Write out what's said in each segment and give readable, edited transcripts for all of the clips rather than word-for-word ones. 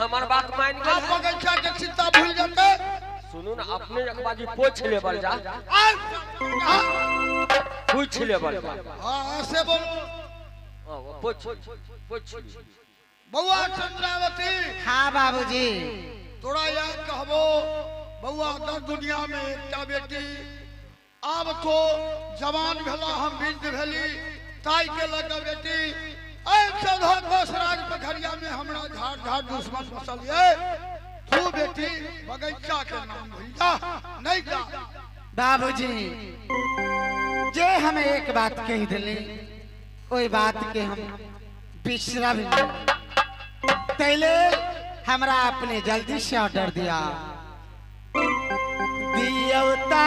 हमर बात मान गेल। आप बगैचा के चिंता भूल जाते। सुनू ना अपने अखबाजी पूछ लेबल जा, पूछ लेबल जा। हां से बोल। हां पूछ पूछ। बउआ चंद्रावती। हां बाबूजी। तोरा याद कहबो बउआ दर दुनिया में एकटा बेटी आब तो जवान भेला हम वृद्ध भेली ताई के लग बेटी ऐ 14 कोस राज पखरिया में हमरा झाड़ झाड़ दुश्मन बसल ये तू बेटी बगैचा के नाम भूल जा नहीं जा। बाबूजी जे हम एक बात कह दिली ओई बात के हम बिसरब नहीं। तैले हमरा अपने जल्दी से ऑर्डर दिया दियौता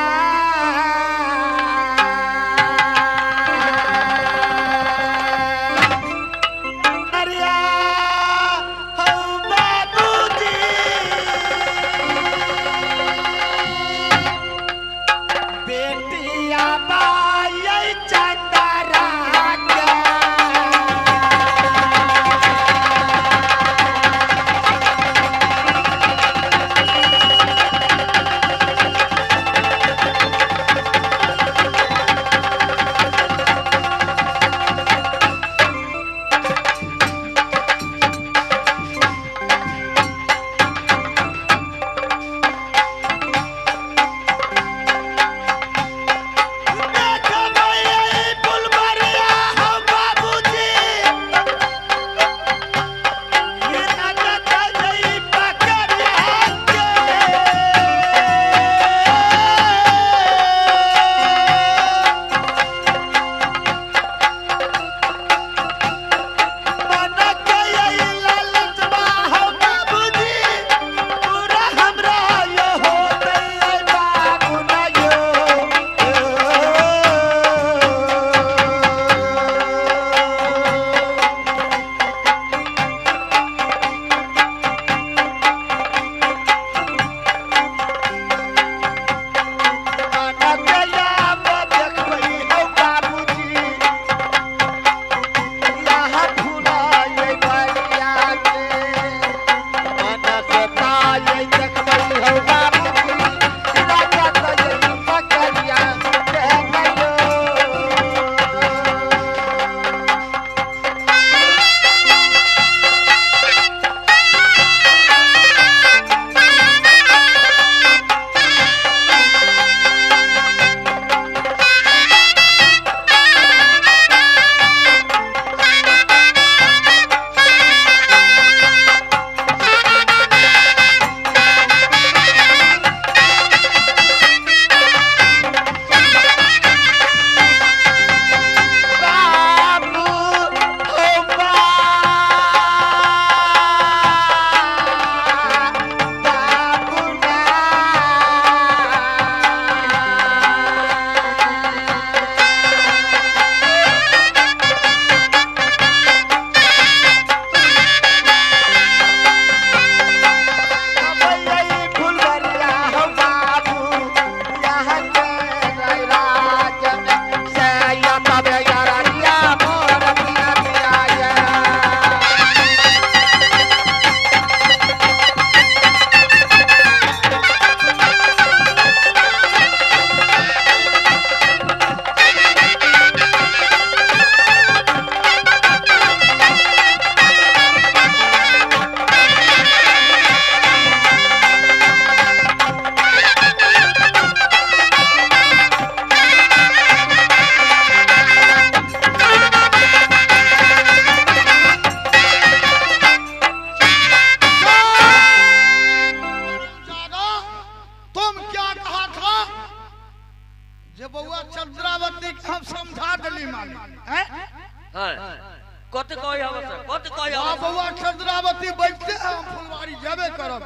कत कहि आवस कत कहि आवस। बउआ चंद्रावती बैठते हम फुलवारी जाबे करब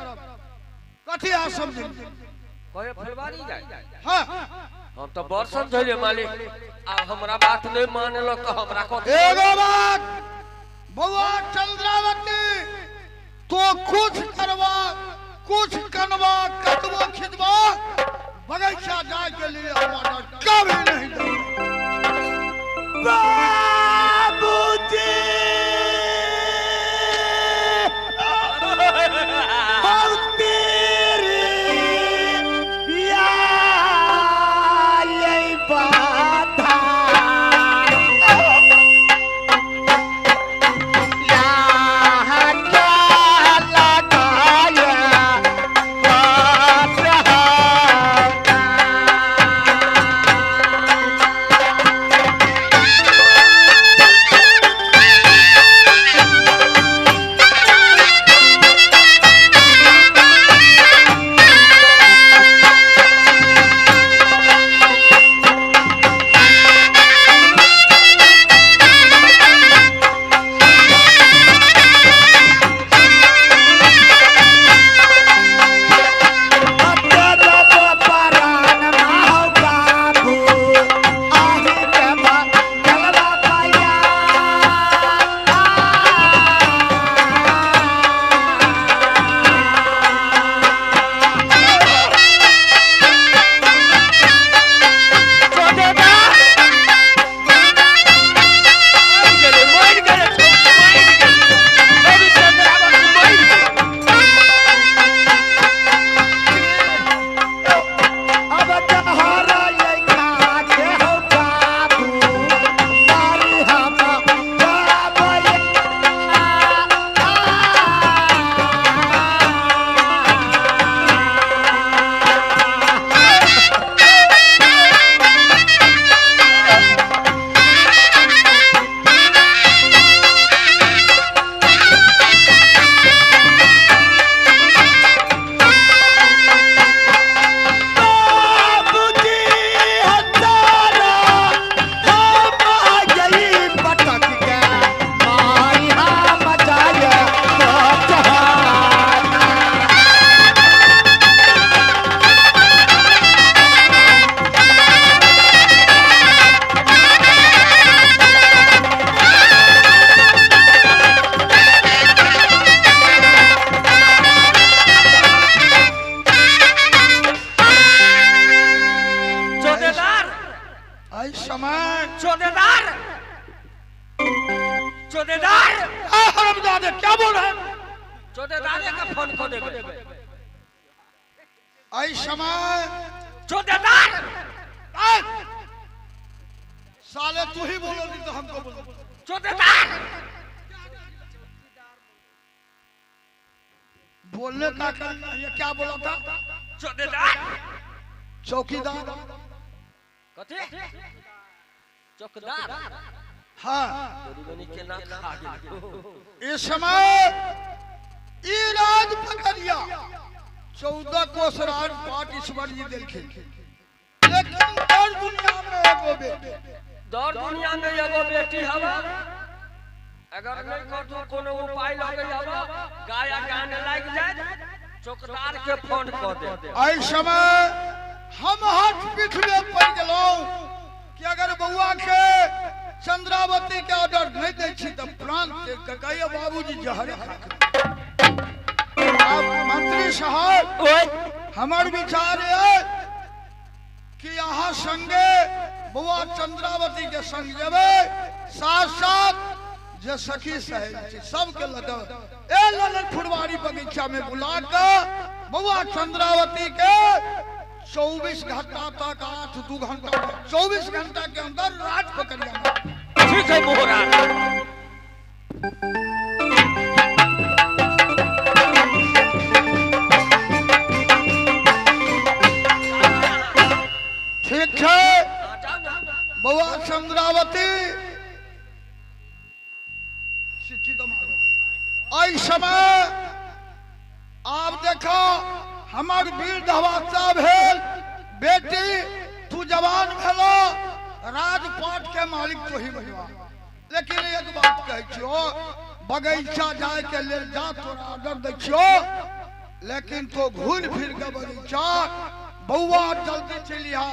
कथी आ समझ कहे फुलवारी जाए। हां हम तो बड़ समझलिए मालिक आ हमरा बात नहीं मानलक तो हमरा कथी। एगो बात बउआ चंद्रावती तो कुछ करवा कुछ कनवा कतबो खिदवा बगैचा जाए के लिए हमारा कभी नहीं जाए। बाबूजी। चौधेदार हरामजादे क्या बोल रहे हैं? चौधेदारे का फोन को देबे। एहि समय चौधेदार साले तू ही बोलो नहीं तो हमको बोलो। चौधेदार बोलने का करना ये क्या बोला था? चौधेदार चौकीदार कथी? चौकीदार। हाँ केना खा गेल। इस समय ई राज पकड़िया 14 कोस राज पाट ईश्वर जी देलखिन, लेकिन दर दुनिया में एगो बेटी, दर दुनिया में एगो बेटी हवा, अगर नहीं कतौ कोनो उपाय लगे हवा गाया गाने लाग जाए चौकीदार के फोन क दे। एहि समय हम हाथ पीठ में पड़ गेलहुं कि अगर बउआ के चंद्रावती के ऑर्डर नहीं दै छी त प्राण त्याग के कहियो बाबूजी जहर खा के। अब मंत्री साहब हमार विचार है कि यहाँ संगे बउआ चंद्रावती के संग जेबै, साथ साथ जे सखी सहेली छै सबके लग ए ललन फुलवारी बगीचा में बुला के बउआ चंद्रावती के 24 घंटा तक 8-2 घंटा 24 घंटा के अंदर राज पकड़ जाना। ठीक है मोहरा। ठीक है बउआ चंद्रावती एहि समय आप देखो हमार वीर अवस्था भेल, बेटी तू जवान भेलो राजपाट के मालिक तो ही बनवा, लेकिन एक बात कहै छियो बगीचा जाय के लेल जा तोरा ऑर्डर दै छियो, लेकिन तो घूर फिर के बगीचा बउआ जल्दी चलिहा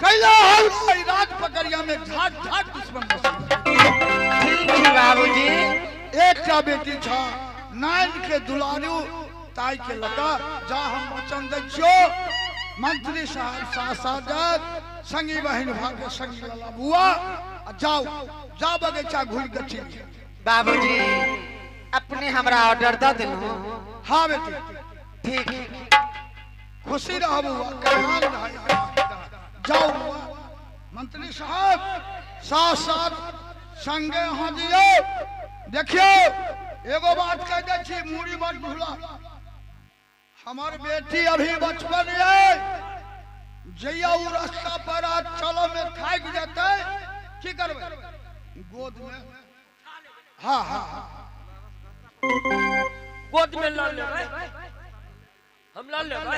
कैला हम राज पकड़िया में झाट झाट दुश्मन बसल। ठीक है बाबूजी। एकटा बेटी छ नाइन के दुलारू ताई के लगा जा हम वचन दै छियो मंत्री साहब साथ साथ जात संगी बहन भाग के संगी लला बुआ जाओ जा बगीचा घूर के चलि। बाबूजी अपने हमरा ऑर्डर द देलहुं। हाँ बेटी ठीक खुशी रह बुआ कल्याण रह जाओ बुआ। मंत्री साहब साथ साथ संगे अहाँ दियौ। देखियो एगो बात कह दै छी मूड़ी बड़ भूला, हमार बेटी अभी बचपन है, जहिया उ रास्ता पर आज चलो में थाकि जेतै की करबै गोद में। हाँ हाँ हाँ गोद में ल लेबै हम ल लेबै।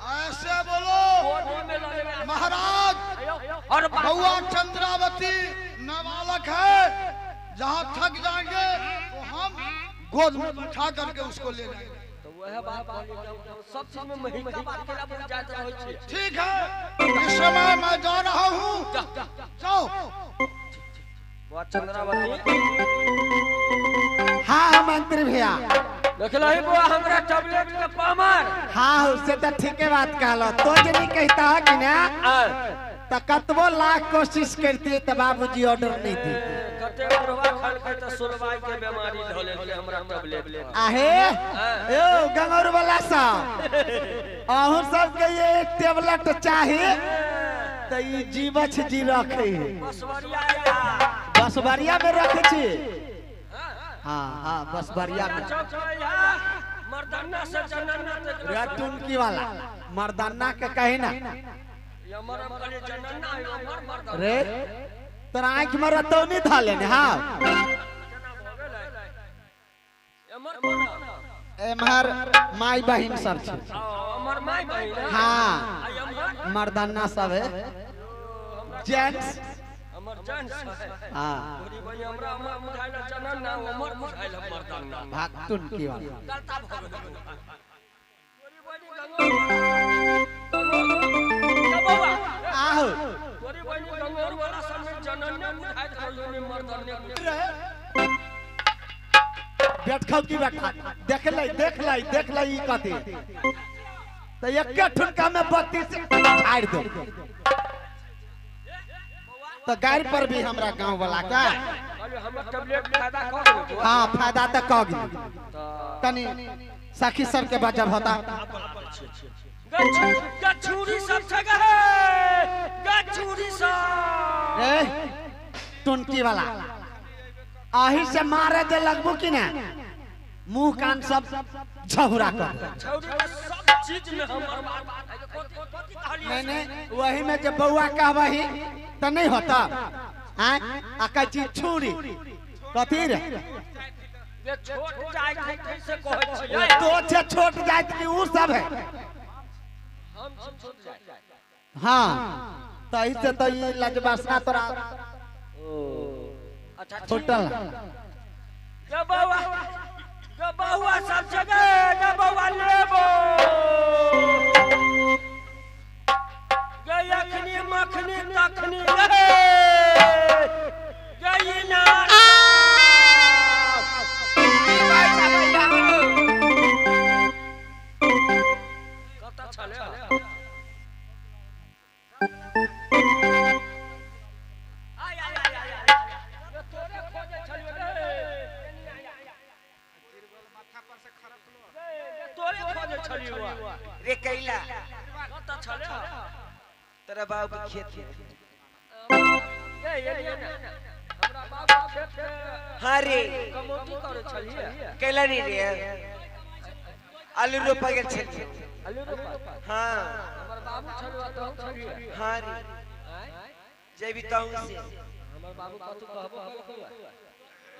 ऐसे बोलो महाराज बउआ चंद्रावती नाबालक है, जहाँ थक जाएंगे तो हम गोद में बैठा करके उसको ले जाएंगे। तो वह बात सब चीज में महिका बात केला बुझ जात रहै छै। ठीक है इस समय मैं जा रहा हूँ जाओ। बउआ चंद्रावती। हाँ मंत्री भैया देखलही बउआ हमरा टैबलेट के पामर। हाँ उससे तो ठीके बात कहलो तो जे नहीं कहता है कि ना त कतबो लाख कोशिश करती त बाबूजी ऑर्डर नहीं देते। कते बुढ़वा खान खाय त सोलवाई के बीमारी धऽ लेलकै हमरा टैबलेट। आहे यो गंगौर वाला साहब अहूँ सब के ये टैबलेट चाही त ई जीवछ जी रखे है बसवरिया में रखे छी। हाँ हाँ बसवरिया में मर्दाना से जनाना तक रटुनकी वाला मर्दाना के कहे ना रे तोरा आँख में रतौनी था लेने। हाँ एम्हर माई बहिन सब छै। हाँ मर्दाना सब है जेंट्स। हाँ भागतुनकी वाला। आहो गटखौकी बेटा देख ले देख ले देख ले ई कथी तो एके ठुनका में 32 झाड़ दो। तो गाड़ी पर भी हमरा गांव वाला का हाँ फायदा तो कह गेल तनी सखी सब के बजब होता। गछुरी सब जगह है गछुरी सब ए टुनकी वाला आही से मारे दे लगबू कि ना मुंह कान सब झहुरा कर छौरी सब चीज में हमर बात नहीं नहीं वही में जब बउआ कहबही तो नहीं होता। हैं आ कहै छी छुरी कथी रे ये छोट जाइत है कैसे कहै छियै तो छे छोट जाइत कि उ सब है हम छोट जाइत। हाँ तही से तो ई लजबसना तोरा ओ अच्छा छोटल गबौआ गबौआ सब जगह गबौआ लेबो गई अखनी मखनी तखनी रे गई ना कत छले आय आय आय आय तोरे खोजे छलियो रे तोरे खोजे छलियो रे कैला कत छले तेरा बाबू के खेत में। ए ये ना हमरा बाबू खेत में हां रे कमौती करे छलिए कैला नहीं रे आलू रोपा गेल छलिए आलू रोपा। हां हमर बाबू छलिए त हम छलिए। हां रे जेबी तहु से हमर बाबू कथु कहबो कलको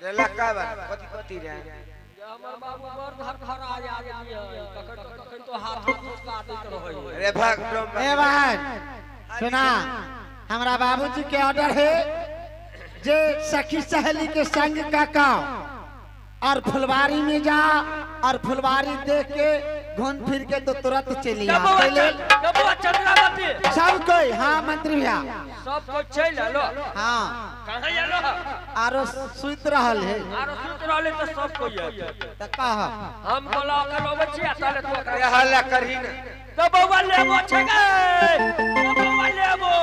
रे लका बा कथि कथि रे जे हमर बाबू बड़ धर धर आ आदमी है कखन कखन तो हाथ ठोका दैत रहै रे भाग ब्रह्म। ए बहन सुना हमरा बाबूजी के ऑर्डर है जे सखी सहेली के संग काका और फुलवारी में जा और फुलवारी देख के घूम फिर के तो तुरंत चली आ। गबुआ चंद्रावती सब कोई हाँ मंत्री भैया सब कोई चल आलो। हाँ कहाँ आलो आरो सुत रहल है आरो सुत रहले तो सब कोई आयल। त कह हम बोला के लबै छी आ ताले तो रे हल्ला करही ना गबुआ लेबो छै गे गबुआ लेबो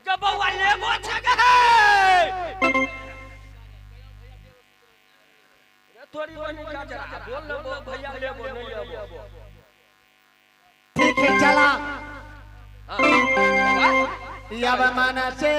गबुआ लेबो छै गे तोरी बनी का जरा बोल ना भैया लेबो नहीं लेबो। ठीक है चला यव मन से